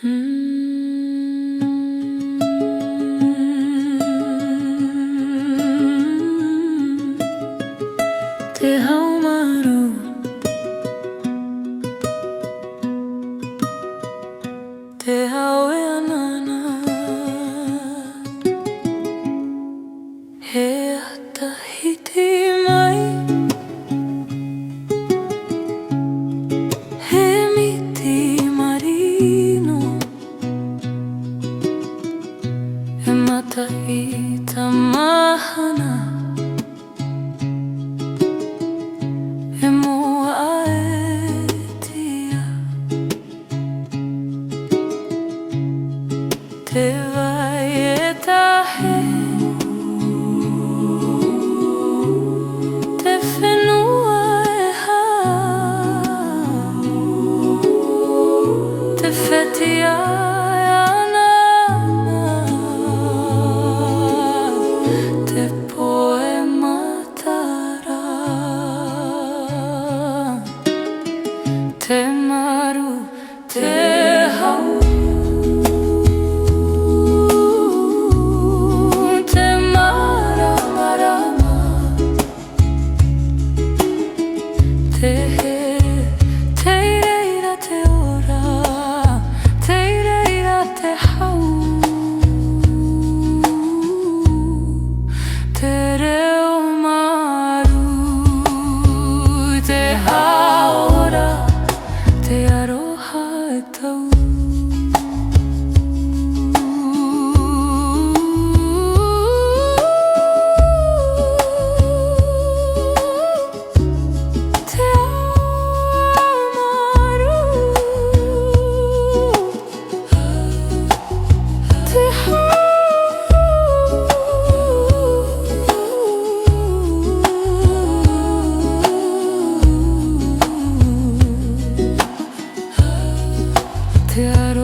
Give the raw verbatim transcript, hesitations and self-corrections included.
Mm. Te haumārū, te hau e anana, he ata hiti mai, he miti marino, he mataʻi tamahana, he moa ʻaetia, te vai e tahi, te fenua e hau, te fetiʻa e anana, te pō e matara, te maru, te hau, te māramarama, te here, tei reira te ora, tei reira te hau, te reo māru, te haora, te aroha e tau. Te ao māru, te hau, te aro